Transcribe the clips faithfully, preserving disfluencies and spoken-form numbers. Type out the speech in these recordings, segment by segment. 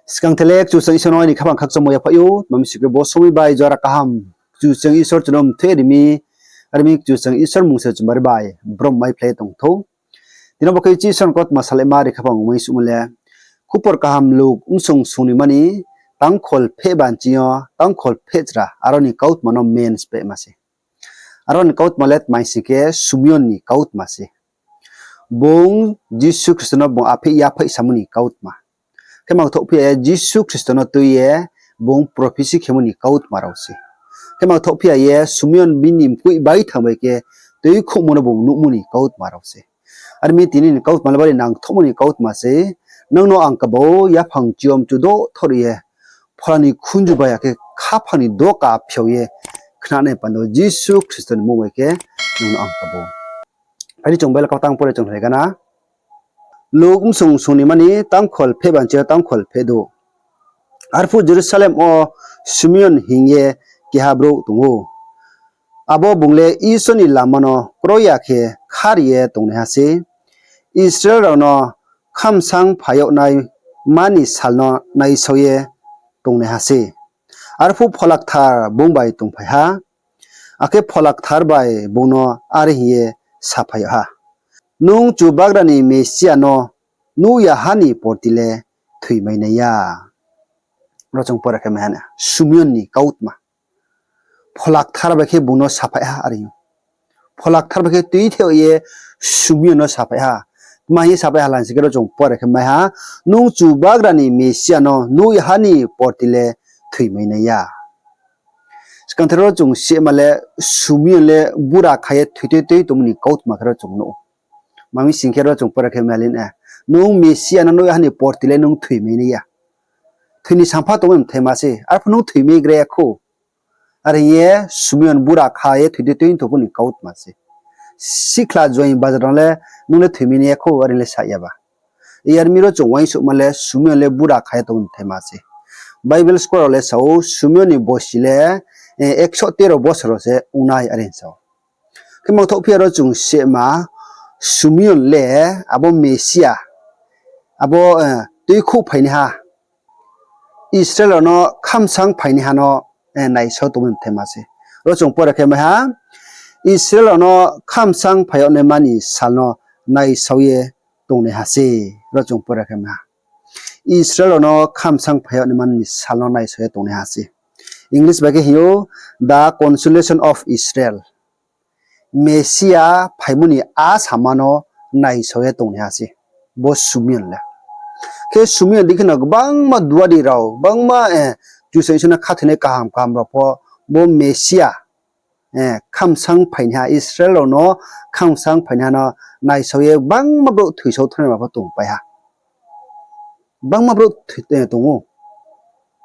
Skangthe le Kchusoyang Isor no aini khaphang khakchangmo yaphaih ou, tma mi sing khe bo somoi bai jora kaham Kchusoyang Isor chung no mthoih ri mi, are mi Kchusoyang Isor mmung se chung bari bai brom maiphlai ye tong thou. Tini bo khe Isor ni kautma salaima ri khaphang uaingsouhmo le, Khupor Kaham Luk bsung sung ni mani tangkhol pheh banchi yo tangkhol pheh chra, aro ni kautma no men spehma se. Aro ni kautma le tma mi sing khe Sumion ni kautma se. Bung Jisu Khristo no bung apheih yaphaih samo ni kautma. Khe mangthouhphi ya ye Jisu Khristo no tui ye bung prophecy khemo ni kautma rao se. Khe mangthouhphi ya ye Sumion bini mkoih bai thang bai khe tuikhouhmo no bung nuhmo ni kautma rao se. Are mi tini ni kautma le bari nangthouhmo ni kautma se. Nung no ang kaba wo yaphang chiyom chudo thor ye, phola ni khunju bai ya khe khaphang ni doka phiao ye khnanai panda wo Jisu Khristo ni mmung bai khe nung no ang kaba. Phai di chung Bible kautang pore chung lai gana. Luk bsung sung ni mani tangkhol pheh banchi yo tangkhol pheh dou. Arphuh Jerusalem wo Sumion hing ye keha brouh tong ou. Abo bung le Isor ni lama no kroi ya khe khari ye tongnaiha se. Israel rao no khamsang phai yag nai mani sal no naisao ye tongnaiha se. Arphuh Phola Kthar bung bai tongphai ha. Akhe Phola Kthar bai bung no are hing ye saphai yag ha, Nung Chubagra ni Mesia no nuh ya ha ni porti le thoimai nai ya. Ro chung pore khe mai ha na, Sumion ni kautma. Phola Kthar bai khe bung no saphai ha are. Phola Kthar bai khe tuithe ye Sumion no saphai ha. Tma hing ye saphai ha lang si khe ro chung pore khe mai ha, Nung Chubagra ni Mesia no nuh ya ha ni porti le thoimai nai ya. Skangthe ro chung sima le, Sumion le bura kha ye thoi tui tui tongmo ni kautma khe ro chung nuh ou. Tma mi sing khe ro chung pore khe mai ha le na, Nung Mesia no nuh ya ha ni porti le nung thoimai nai ya. Thoi ni sampha tongmai mthaima se, arphuh nung thoimai gra ya khou. Are hing ye Sumion bura kha ye thoi tui tui tongmo ni kautma se. Sikhla joaing bajar rao le nung le thoimai nai ya khou, are le sa ya ba. Yar mi ro chung uaingsouhma le Sumion le bura kha ye tongmo ni mthaima se. Bible scholar rao le sa ou, Sumion ni bosi le ekso tero bosor rao se ong nai are sa ou. Khe mangthouhphi ya ro chung sima, Sumion le abo Mesia, abo tuikhouh phainaiha, Israel rao no khamsang phainaiha no naisao tongmai mthaima se. Ro chung pore khe mai ha, Israel rao no khamsang phai yag nai mani sal no naisao ye tongnaiha se. Ro chung pore khe mai ha, Israel rao no khamsang phai yag nai mani sal no naisao ye tongnaiha se. English bai khe hing ou, The Consolation of Israel. Mesia phaimo ni a sama no naisao ye tongnaiha se bo Sumion le. Khe Sumion dei khe no gbangma duari rao, gbangma Kchusoyang Isor no khathoinai kaham kaham rao pho bo Mesia, khamsang phainaiha, Israel rao no khamsang phainaiha no naisao ye gbangma brouh thoisao thanngnai rao pho tongpai ha. Gbangma brouh tong ou.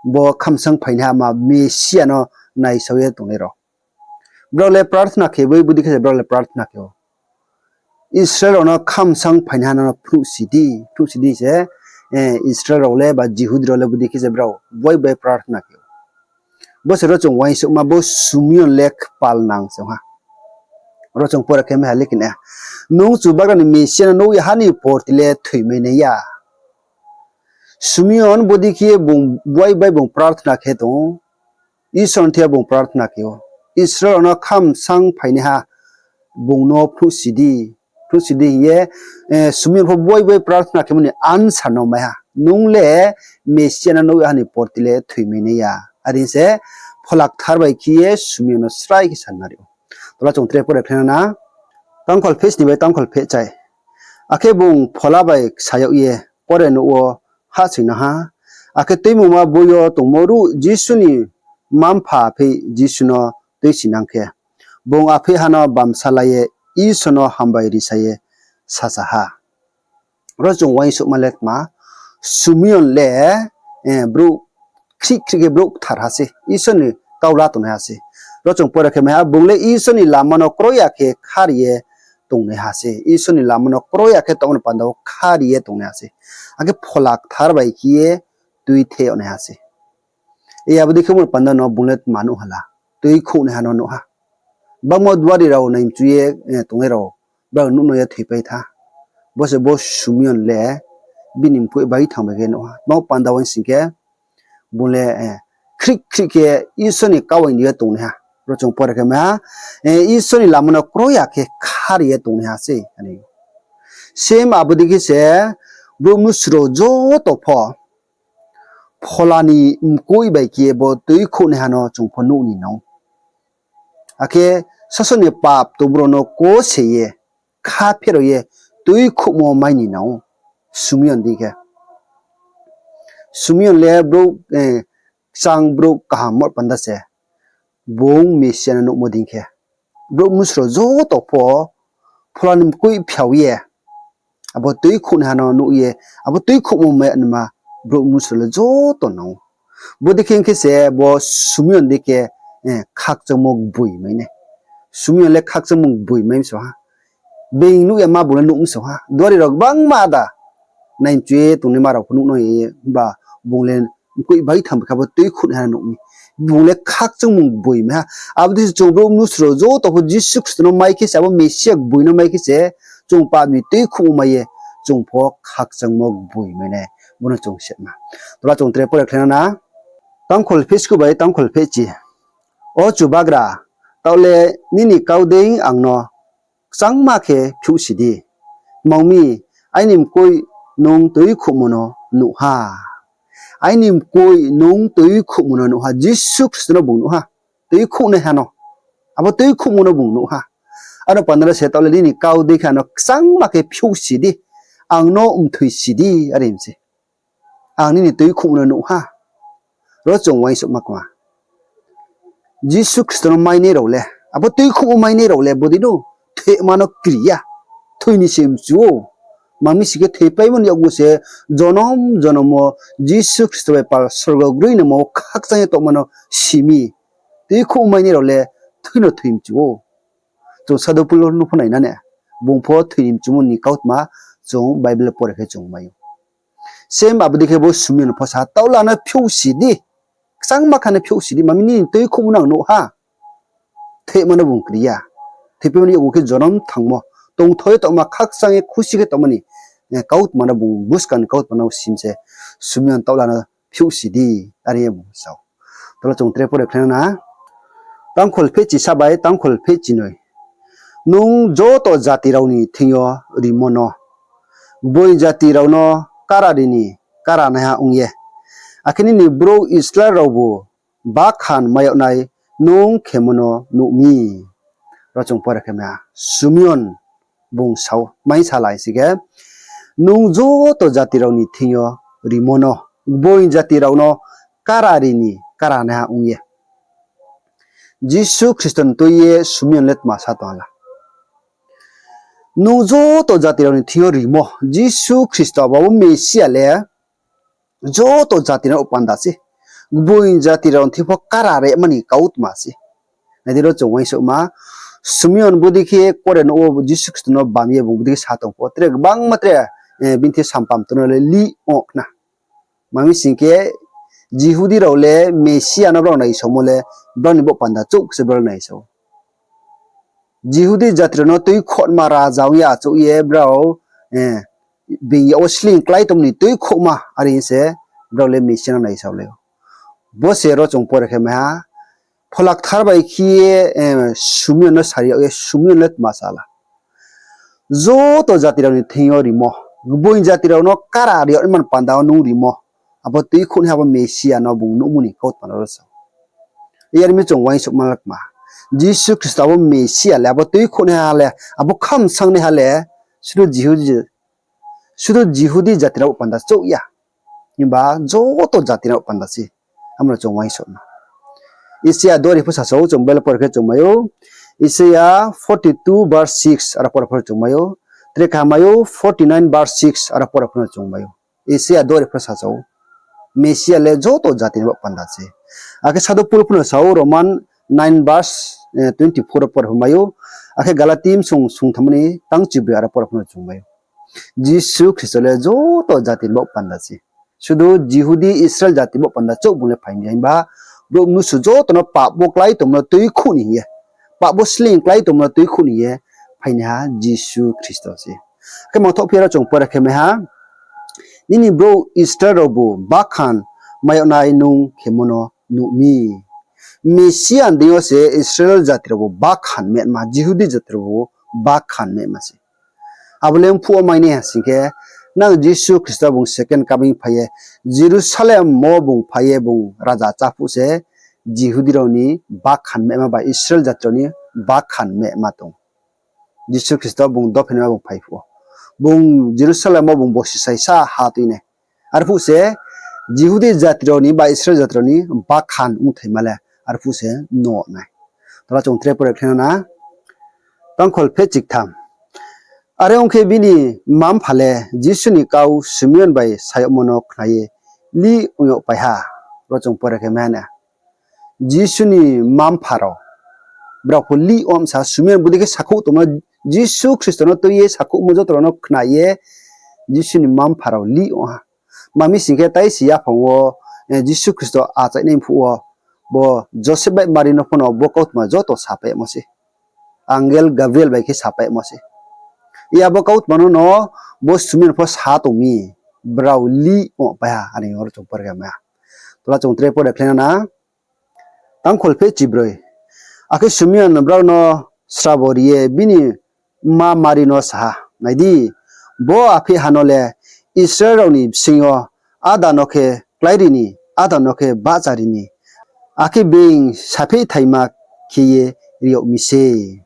Bo khamsang phainaiha ma Mesia no naisao ye tongnai rao. Brao le prarthna khe boi bodei khe se brao le prarthna khe ou, Israel rao no khamsang phainaiha no phnuhsi di, phnuhsi di se, Israel rao le ba Jihudi rao le bodei khe se brao bai bai prarthna khe ou. Bo se ro chung uaingsouhma bo Sumion le kpal nang se ong ha. Ro chung pore khe mai ha le khe na, Nung Chubagra ni Mesia no nuh ya ha ni porti le thoimai nai ya. Sumion bodei khe bung bai bai bung prarthna khe tong ou. Isor ni thing yo bung prarthna khe ou, Israel rao no khamsang phainaiha bung no phnuhsi di, phnuhsi di hing ye, Sumion pho bai bai prarthna khemo ni answer no mai ha. Nung le Mesia no nuh ya ha ni porti le thoimai nai ya. Are se Phola Kthar bai khe ye Sumion no srai khe sanma ri ou. Tola chung tre pore khe na, tangkhol pheh sni bai tangkhol pheh chai. Akhe bung phola bai ksa yag ye pore nouh wo hahsoing no ha. Akhe Tuimungma boi yo tongmo ruh Jisu ni mma-mpha apheih Jisu no tuisinang khe, bung apheihha no bamsa la ye Isor no hambai risa ye sasa ha. Ro chung uaingsouhma le tma, Sumion le brouh khrih khrih khe brouh kthar ha se, Isor ni kau la tongnaiha se. Ro chung pore khe mai ha, bung le Isor ni lama no kroi ya khe khari ye tongnaiha se. Isor ni lama no kroi ya khe tongmo ni panda wo khari ye tongnaiha se. Akhe Phola Kthar bai khe ye tuithe yag naiha se. Abo dei khe mo ni panda no bung le tma nuh ha la, tuikhouhnaiha no nuh ha. Gbangma duari rao naimchu ye tongnai rao, brao nuh no ye thoipai tha. Bo se bo Sumion le bini mkoih bai thang bai khe nuh ha. Tma panda wo sing khe, bung le, eh, khrih khrih khe Isor ni kau ni ye tongnaiha. Ro chung pore khe mai ha, eh, Isor ni lama no kroi ya khe khari ye tongnaiha sei, ani. Same abo dei khe se brouh mnusu rao joto pho Phola ni mkoih bai khe bo tuikhouhnaiha no chung pho nuh ni nang ou. Akhe sasao ni pap tongmo rao no kose ye, kha pherao ye, tuikhouhmo mai ni nang ou. Sumion dei khe. Sumion le brouh, eh, kchang brouh kaham mo panda se. Bung Mesia no nuhmo dei khe, brouh mnusu rao joto pho Phola ni mkoih phiao ye, abo tuikhouhnaiha no nuh ye, abo tuikhouhmo mai ya naima brouh mnusu rao le joto nang ou. Bodei khe ong khe se bo Sumion dei khe, eh, khakchangmo gboi mai nai. Sumion le khakchangmo gboi mai msao ha. Being nuh ya ma bung le nuh msao ha. Duari rao gbangma ada nai mchu ye tongnaima rao pho nuh nang ye, himba bung le mkoih bai thang bai khe abo tuikhouhnaiha no nuh mi. Bung le khakchangmo gboi mai ha. Abo dei se chung brouh mnusu rao joto pho Jisu Khristo no mai khe se, abo Mesia gboi no mai khe se, chung pap ni tuikhouhmo mai ye, chung pho khakchangmo gboi mai nai. Bo no chung sima. Tola chung tre pore khlai na. Tangkhol phehsku bai tangkhol phehchi. O Chubagra, taoh le nini kau dei ang no kchangma khe phiouhsi di. Tma ong mi, aini mkoih nung tuikhouhmo no nuh ha. Aini mkoih nung tuikhouhmo no nuh ha. Jisu Khristo no bung nuh ha. Tuikhouhnaiha no. Abo tuikhouhmo no bung nuh ha. Aro panda se taoh le nini kau dei khe ang no kchangma khe phiouhsi di. Ang no mthoisi di, are hing se. Ang nini tuikhouhmo no nuh ha. Ro chung uaingsouhma kma. Jisu Khristo no mainai rao le, abo tuikhouhmo mainai rao le, bodei no thoima no kri ya. Thoi ni se mchu ou. Tma mi sing khe thoipaimo ni yakgu se jonom jonom wo Jisu Khristo bai pal sorgo groinaima wo khakchang ye tongma no si mi. Tuikhouhmo mainai rao le thoi no thoi mchu ou. Chung Sadhu Pol no pho nai na ne. Bung pho thoi ni mchumo ni kautma chung Bible pore khe chung mai ou. Same abo dei khe bo Sumion pho sa, taoh le ang no phiouhsi di. Kchangma khe no phiouhsi di, tma mi nini tuikhouhmo no ang nuh ha. Thoima no bung kri ya. Thoipaimo ni yakgu khe jonom thangmo. Tongthoi ye tongma, khakchang ye khusi khe tongma ni, eh, kautma no bung buskang ni kautma no sim se Sumion taoh le ang no phiouhsi di, are ye bung sa ou. Tola chung tre pore khlai na. Tangkhol phehchi sa bai tangkhol phehchi noi. Nung joto jati rao ni thing yo rimo no, gboi jati rao no karari ni karanaiha ong ye, akhe nini brouh Israel raobu bakhan mai yag nai nung khemo no nuh mi. Ro chung pore khe mai ha. Sumion bung sao, mai salai si khe, nung joto jati rao ni thing yo rimo no, gboi jati rao no karari ni karanaiha ong ye. Jisu Khristo ni tui ye Sumion le tma sa tong ha la? Nung joto jati rao ni thing yo rimo, Jisu Khristo abo Mesia le joto jati rao panda se. Gboi jati rao ni thing pho kararema ni kautma se. Nai di ro chung uaingsouhma. Sumion bodei khe kore no wo Jisu Khristo no bam ye bung bodei khe sa tong pho. Tre gbangma tre, eh, bini thing sampam tong no le lih ong khna. Tma mi sing khe Jihudi rao le Mesia no brao naisaomo le brao ni bo panda chouh se brao naisao. Jihudi jati rao no tuikhouhma raja ong ye achouh ye brao, eh, being yag wo sleing klái tongmo ni tuikhouhma, are se brao le Mesia no naisao le. Bo se ro chung pore khe mai ha, Phola Kthar bai khe ye, eh, Sumion no sari yag ye Sumion le tma sa la? Joto jati rao ni thing yo rimo, gboi jati rao no karari yag naima ni panda wo nung rimo, abo tuikhouhnaiha abo Mesia no bung nuhmo ni kautma no ro sa ou. Yar mi chung uaingsouhma le kma. Jisu Khristo abo Mesia le, abo tuikhouhnaiha le, abo khamsangnaiha le, sudu Jihudi, sudu Jihudi jati rao panda chouh ya. Himba joto jati rao panda se. Amo no chung uaingsouh na. Isaia duari pho sasao, chung Bible pore khe chung mai ou. Isaia forty two verse six, aro pore pho chung mai ou. Tre kha mai ou, forty nine verse six, aro pore pho no chung mai ou. Isaia duari pho sasao, Mesia le joto jati ni bo panda se. Akhe Sadhu Pol pho no sao, Roman nine verse, eh, twenty four pore pho mai ou. Akhe Galati sung, sung thamani tang chibri aro pore pho no chung mai ou. Jisu Khristo le joto jati ni bo panda se. Sudu Jihudi Israel jati bo panda chouh bung le phai mi ya, himba brouh mnusu joto no pap wo klái tongmo no tuikhouh ni hing ye, pap wo sleing klái tongmo no tuikhouh ni hing ye phainaiha Jisu Khristo se. Khe mangthoh phi aro chung pore khe mai ha, Nini brouh Israel raobu bakhan mai yag nai nung khemo no nuh mi. Mesia ni deing yo se Israel jati raobu bakhan mehma, Jihudi jati raobu bakhan mehma se. Abo le mphuh wo mai nai ha sing khe, nang Jisu Khristo bung second coming phai ye, Jerusalem wo bung phai ye bung raja chá phuh se, Jihudi rao ni bakhan mehma bai Israel jati rao ni bakhan mehma tong. Jisu Khristo bung dophenaima bung phai phuh wo, bung Jerusalem wo bung bosi saisa ha tui nai. Arphuh se Jihudi jati rao ni ba Israel jati rao ni bakhan ongthaima le arphuh se nuh nai. Tola chung tre pore khlai na, tangkhol pheh chiktham. Are ong khe bini mma-mpha le Jisu ni kau Simeon bai sa yagmo no khna ye lih ong yag pai ha. Ro chung pore khe mai ha na. Jisu ni mma-mpha rao, brao pho lih ong sa, Simeon bodei khe sakhouh tongmo, Jisu Khristo no tui ye sakhouhmo joto rao no khna ye Jisu ni mma-mpha rao lih ong ha. Tma mi sing khe, tai se yaphang wo, eh, Jisu Khristo achaihnai phuh wo, bo Joseph bai Mari no pho no bo kautma joto sapaimo se. Angel Gabriel bai khe sapaimo se. Iya bo kautma no no bo Simeon pho sa tong mi, brao lih ong pai ha, are ong ro chung pore khe mai ha. Tola chung tre pore khlai na, tangkhol pheh chibroi. Akhe Simeon brao no srabo ri ye bini mma Mari no sa ha, Nai di, bo apheih ha no le Israel rao ni bsing yo áda no khe kláiri ni, áda no khe bahchari ni, akhe being sapheih thaima khe ye ri yag mi se.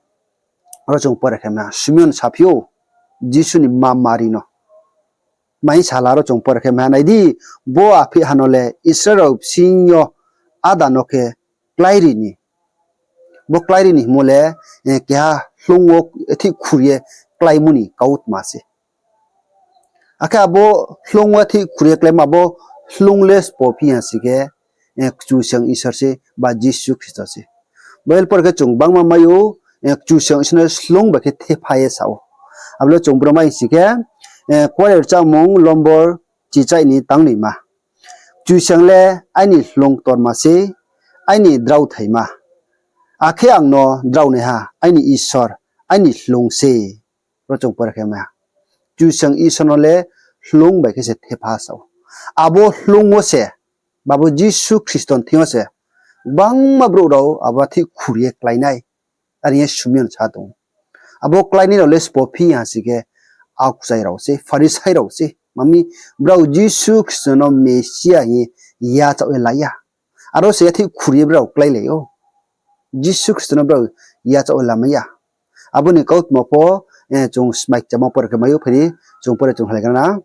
Ro chung pore khe mai ha, Simeon saphi ou Jisu ni mma Mari no. Tma hing sala ro chung pore khe mai ha, Nai di, bo apheih ha no le Israel rao bsing yo áda no khe kláiri ni. Bo kláiri ni hingmo le, eh, keha hloung wo thih khur ye kláimo ni kautma se. Akhe abo hloung wo thih khur ye kláimo abo hloung le sbo phi ha sing khe, eh, Kchusoyang Isor se ba Jisu Khristo se. Bible pore khe chung gbangma mai ou, eh, Kchusoyang Isor no hloung bai khe thepha ye sa ou. Abo le chung bro mai sing khe, eh, Kuarenchahmung lombor chichaih ni tangnoima. Kchusoyang le aini hloung ktorma se, aini draothaima. Akhe ang no draonaiha aini Isor, aini hloung se. Ro chung pore khe mai ha. Kchusoyang Isor no le hloung bai khe se thepha sa ou. Abo hloung wo se, ba bo Jisu Khristo ni thing yo se, gbangma brouh rao abo thih khur ye klái nai. Are ye Simeon sa tong ou. Abo kláinai rao le sbo phi ha sing khe, aokchai rao se, Pharisai rao se. Tma mi, brao Jisu Khristo no Mesia hing ye yachaoh ye la ya. Aro se yathih khur ye brao kláilai ou. Jisu Khristo no brao yachaoh ye lamai ya. Abo ni kautma pho, eh, chung smai kchamo pore khe mai ou, phai di, chung pore chung halai gana.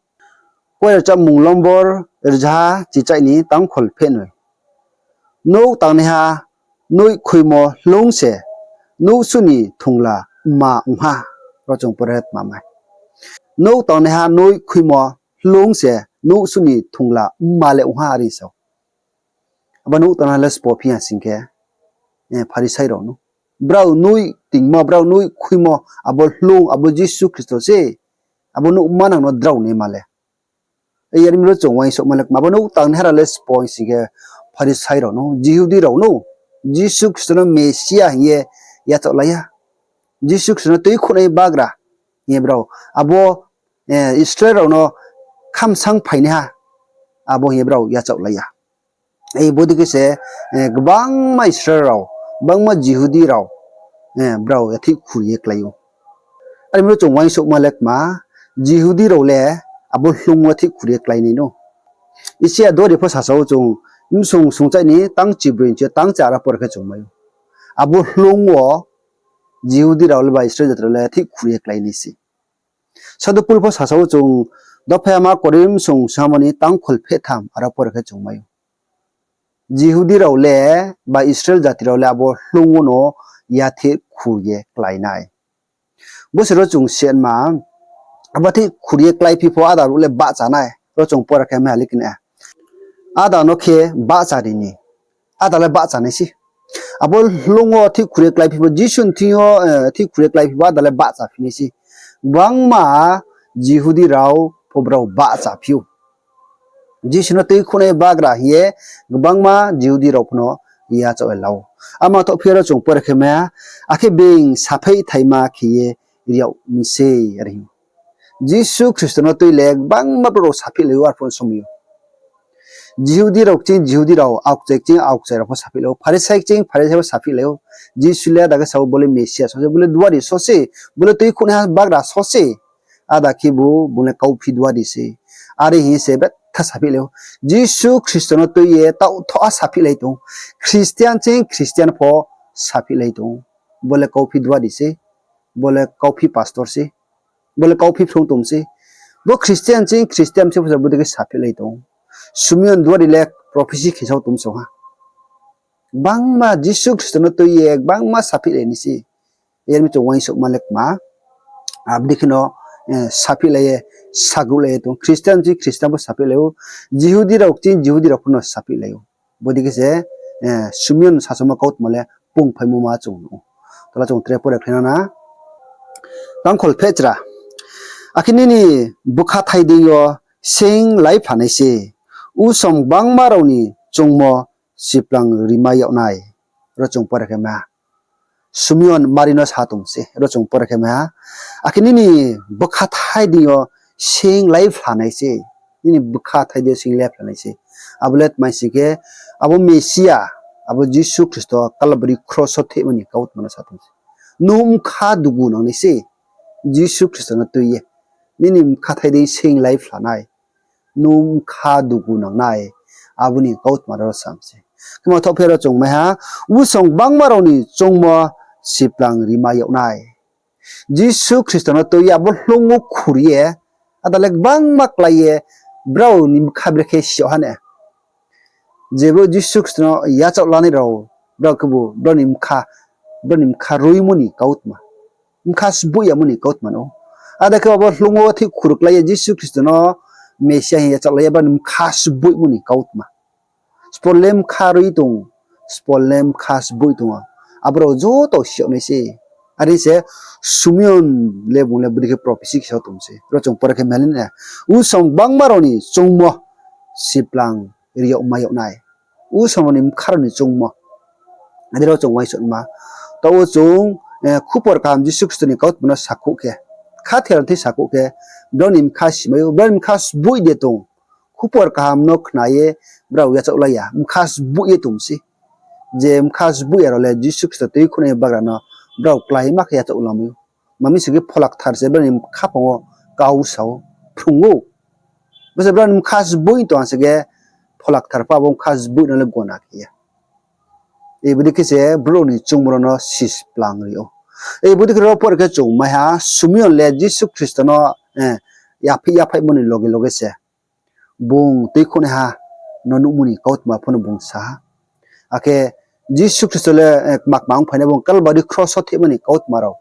Kuarenchahmung lombor rzaha chichaih ni tangkhol phehnoi. Nouh tangnaiha noih khuimo hloung se nouhsuh ni thongla mma ong ha. Ro chung pore tma mai. Nouh tangnaiha noih khuimo hloung se nouhsuh ni thongla mma le ong ha, are sa ou. Abo nouh tangnaiha le sbo phi ha sing khe, eh, Pharisai rao no. Brao noih tingmo, brao noih khuimo, abo hloung, abo Jisu Khristo se, abo nouh manang no draonaima le. Yar mi ro chung uaingsouhma le kma, abo nouh tangnaiha rao le sbo sing khe Pharisai rao no, Jihudi rao no, Jisu Khristo no Mesia hing ye yachaoh la ya. Jisu Khristo no tuikhouhnai bagra hing ye brao, abo, eh, Israel rao no khamsang phainaiha, abo hing ye brao yachaoh la ya. Ei bodei khe se, eh, gbangma Israel rao, gbangma Jihudi rao, eh, brao yathih khur ye klái ou. Are mi ro chung uaingsouhma le kma, Jihudi rao le abo hloung wo thih khur ye kláinai no. Isaia dori pho sasa ou chung, Msung sungchaih ni tang chibroi ni chi tang cha aro pore khe chung mai ou. Abo hloung wo Jihudi rao le ba Israel jati rao le thih khur ye kláinai se. Sadhu Pol pho sasa ou chung, dophaihama Korinth sung sahamo ni tangkhol phehtham aro pore khe chung mai ou. Jihudi rao le ba Israel jati rao le abo hloung wo no yathih khur ye klái nai. Bo se ro chung siatma, abo thih khur ye kláiphi pho áda brouh le bahcha nai, ro chung pore khe mai ha le kna. Áda no khe bahchari ni, áda le bahcha nai se. Abo hloung wo thih khur ye kláiphi pho, Jisu ni thing yo, eh, thih khur ye kláiphi pho áda le bahchaphi nai se. Gbangma Jihudi rao pho brao bahchaphi ou. Jisu no tuikhouhnai bagra hing ye gbangma Jihudi rao pho no yachaoh ye la ou. Ama thohphi aro chung pore khe mai ha, akhe being sapheih thaima khe ye ri yag mi se, are hing ou. Jisu Khristo no tui le gbangma brouh rao saphih lai ou arphuh somoi yo. Jihudi rao kching Jihudi rao, aokchai kching aokchai rao pho saphih lai ou, Pharisai kching Pharisai pho saphih lai ou. Jisu le ada khe sa ou, bo le Mesia só se, bo le duari só se, bo le tuikhouhnaiha bagra só se. Ada khebu bung le kauphi duari se. Are hing se betha saphih lai ou. Jisu Khristo no tui ye taoh thoh a saphih lai tong ou. Christian kching Christian pho saphih lai tong ou. Bo le kauphi duari se, bo le kauphi pastor se, bo le kauphi phrung tong se. Bo Christian kching Christian se pho bodei khe saphih lai tong ou. Sumion duari le prophecy khe sao tong song ha. Gbangma Jisu Khristo no tui ye gbangma saphih lai nai se. Yar mi chung uaingsouhma le kma. Abo dei khe no saphih lai ye, sagruh lai ye tong ou. Christian kching Christian pho saphih lai ou. Jihudi rao kching Jihudi rao pho no saphih lai ou. Bodei khe se Sumion sasaomo kautma le pungphaimo ma chung nuh ou. Tala chung tre pore khlai na na. Tangkhol phehchra. Akhe nini bkha thai deing yo seing lai phla nai se. Usom gbangma rao ni choungmo siplang rimai yag nai. Ro chung pore khe ma. Sumion Mari no sa tong se, ro chung pore khe ma. Akhe nini bkha thai deing yo seing lai phla nai se. Nini bkha thai deing yo seing lai phla nai se. Abo le tma sing khe, abo Mesia, abo Jisu Khristo Kalbari kros wo thoimo ni kautma no sa tong se. Nung bkha dugu nang nai se. Jisu Khristo no tui ye. Nini bkha thai deing seing lai phla nai. Nung bkha dugu nang nai. Abo ni kautma ro sam se. Khema thoh phe ro chung mai ha. Usom gbangma rao ni choungmo siplang rimai yag nai. Jisu Khristo no tui ye abo hloung wo khur ye, ada le gbangma klái ye, brao ni bkha brekhe si yag ha ne. Je brouh Jisu Khristo no yachaoh lanai rao, brao khebu brao ni bkha, brao ni bkha ruimo ni kautma, bkha sboih yamo ni kautma no. Ada khe abo hloung wo thik khur klái ye Jisu Khristo no Mesia hing yachaoh lai ye brao ni bkha sboihmo ni kautma. Sbo le bkha rui tong, sbo le bkha sboih tong ou. Abo rao joto si yag nai se. Are se Sumion le bung le bodei khe prophecy khe sao tong se. Ro chung pore khe ma le na. Usom gbangma rao ni choungmo siplang ri yag mai yag nai. Usom rao ni bkha rao ni choungmo. Ade ro chung uaingsouhma. Taoh wo chung khupor kaham Jisu Khristo ni kautma no sakhouh khe, khathoi rao thei sakhouh khe, brao ni bkha simai ou, brao ni bkha sboih de tong. Khupor kaham no khna ye brao yachaoh lai ya, bkha sboih ye tong se. Je bkha sboih ya rao le Jisu Khristo tuikhouhnai bagra no brao kláima khe yachaoh lamai ou. Mami sing khe Phola Kthar se brao ni khaphang wo kau sa ou, phrung ou. Bo se brao ni bkha sboih tong ha se khe Phola Kthar pho abo bkha sboih no le gona khe ya. Bodei khe se brouh ni choungmo rao no sisplang ri ou. Bodei khe ro pore khe chung mai ha, Sumion le Jisu Khristo no yaphih yaphaihmo ni loge loge se bung tuikhouhnaiha no nuhmo ni kautma pho no bung sa ha. Akhe Jisu Khristo le kma kma ongphainai bung Kalbari kros wo thoimo ni kautma rao.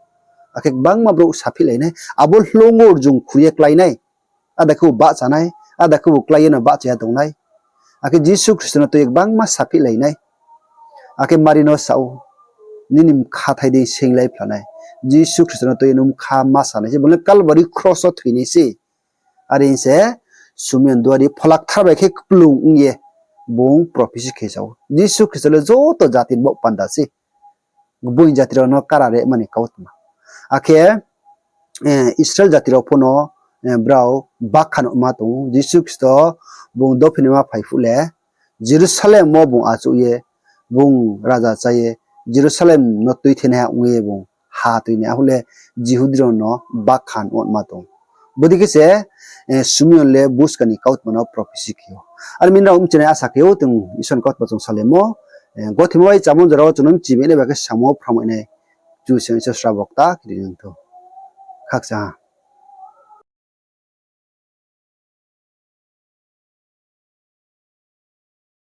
Akhe gbangma brouh saphih lai nai. Abo hloung wo rjung khur ye klái nai. Ada khebu bahcha nai, ada khebu klái ye no bahcha ya tong nai. Akhe Jisu Khristo no tui ye gbangma saphih lai nai. Akhe Mari no sa ou, nini bkha thai deing seing lai phla nai. Jisu Khristo no tui ye nung bkha ma sa nai se, bung le Kalbari kros wo thoi nai se. Are hing se Sumion duari Phola Kthar bai khe kplung ong ye bung prophecy khe sa ou. Jisu Khristo le joto jati ni baoh panda se. Gboing jati rao no kara rema ni kautma. Akhe Israel jati rao pho no brao bakhan ma tong ou. Jisu Khristo bung dophinaima phai phuh le Jerusalem wo bung achouh ye, bung raja chá ye, Jerusalem no tuithenaiha ong ye bung ha tuinai, arphuh le Jihudi rao no bakhan ma tong ou. Bodei khe se Sumion le buskang ni kautma no prophecy khe ou. Are mi nrao mchinai asa khe ou, tong Isor ni kautma chung salaimo. Gothe ma bai chámo jora wo chung no mchi mai nai bai khe samo phramai nai. Kchusoyang Isor srabo kta khe ri nang thou. Khakchang ha.